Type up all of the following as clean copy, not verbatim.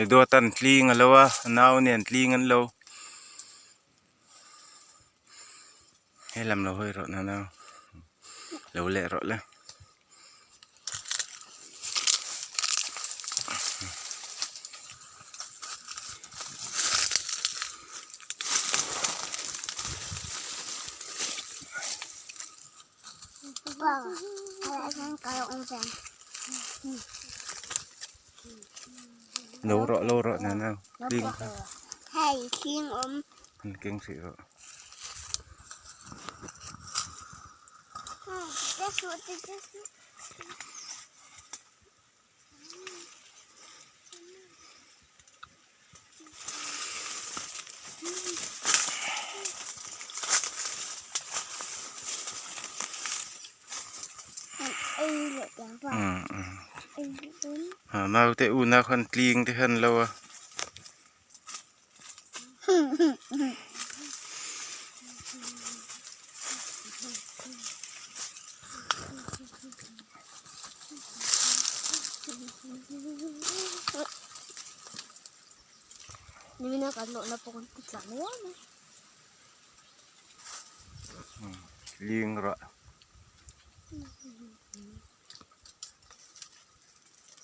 Hei dawt an tling a lo a a nau nen tling an lo helam lo hawi rawh nau lo leh rawh le. Lo rawh lo rawh nana hling kha hei hling awm an keng hrih rawh Naute una khan tling te hian lo a. Tling rah.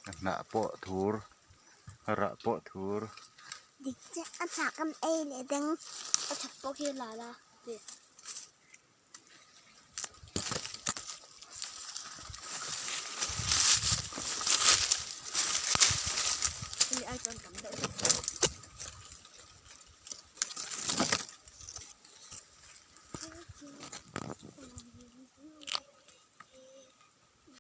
A hnah pawh thur a rah pawh thur. Dik chiah a hnah kan ei leh deng a thak pawh khi la la.